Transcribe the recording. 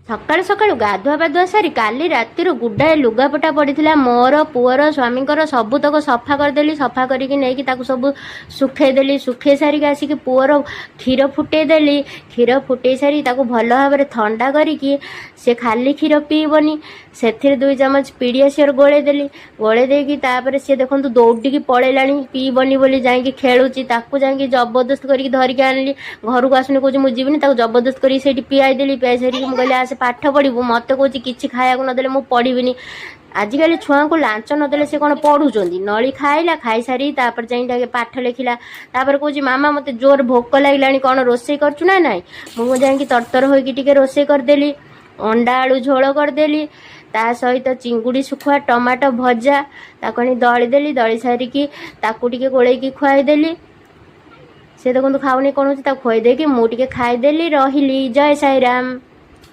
ସକାଳୁ ସକାଳୁ ଗାଧୁଆ ପାଧୁଆ ସାରି କାଲି ରାତିରୁ ଗୁଡ଼ାଏ ଲୁଗାପଟା ପଡ଼ିଥିଲା, ମୋର, ପୁଅର, ସ୍ୱାମୀଙ୍କର, ସବୁତକ ସଫା କରିଦେଲି। ସଫା କରିକି ନେଇକି ତାକୁ ସବୁ ଶୁଖେଇଦେଲି। ଶୁଖେଇ ସାରିକି ଆସିକି ପୁଅର କ୍ଷୀର ଫୁଟେଇ ଦେଲି। କ୍ଷୀର ଫୁଟେଇ ସାରି ତାକୁ ଭଲ ଭାବରେ ଥଣ୍ଡା କରିକି, ସେ ଖାଲି କ୍ଷୀର ପିଇବନି, ସେଥିରେ 2 ଚାମଚ ପିଡ଼ିଆସିଓର ଗୋଳେଇ ଦେଲି। ଗୋଳେଇ ଦେଇକି ତାପରେ ସିଏ ଦେଖନ୍ତୁ ଦୌଡ଼ିକି ପଳେଇଲାଣି, ପିଇବନି ବୋଲି ଯାଇକି ଖେଳୁଛି। ତାକୁ ଯାଇକି ଜବରଦସ୍ତ କରିକି ଧରିକି ଆଣିଲି। ଘରକୁ ଆସୁନି, କହୁଛି ମୁଁ ଯିବିନି। ତାକୁ ଜବରଦସ୍ତ କରିକି ସେଇଠି ପିଆଇ ଦେଲି। ପିଆଇ ସାରିକି ମୁଁ କହିଲି, ଆସେ ପାଠ ପଢ଼ିବୁ। ମୋତେ କହୁଛି, କିଛି ଖାଇବାକୁ ନଦେଲେ ମୁଁ ପଢ଼ିବିନି। ଆଜିକାଲି ଛୁଆଙ୍କୁ ଲାଞ୍ଚ ନଦେଲେ ସେ କ'ଣ ପଢ଼ୁଛନ୍ତି? ନଳି ଖାଇଲା, ଖାଇସାରି ତାପରେ ଯାଇକି ଟିକେ ପାଠ ଲେଖିଲା। ତାପରେ କହୁଛି, ମାମା, ମୋତେ ଜୋର ଭୋକ ଲାଗିଲାଣି, କ'ଣ ରୋଷେଇ କରୁଛୁ ନା ନାଇଁ? ମୁଁ ଯାଇକି ତରତର ହୋଇକି ଟିକେ ରୋଷେଇ କରିଦେଲି। ଅଣ୍ଡା ଆଳୁ ଝୋଳ କରିଦେଲି, ତା ସହିତ ଚିଙ୍ଗୁଡ଼ି ଶୁଖୁଆ ଟମାଟୋ ଭଜା। ତାକୁ ଆଣି ଦଳିଦେଲି। ଦଳି ସାରିକି ତାକୁ ଟିକେ ଗୋଳେଇକି ଖୁଆଇଦେଲି। ସେ ଦେଖନ୍ତୁ ଖାଉନି, କ'ଣ ହେଉଛି। ତାକୁ ଖୁଆଇ ଦେଇକି ମୁଁ ଟିକେ ଖାଇଦେଲି। ରହିଲି, ଜୟ ସାଇରାମ।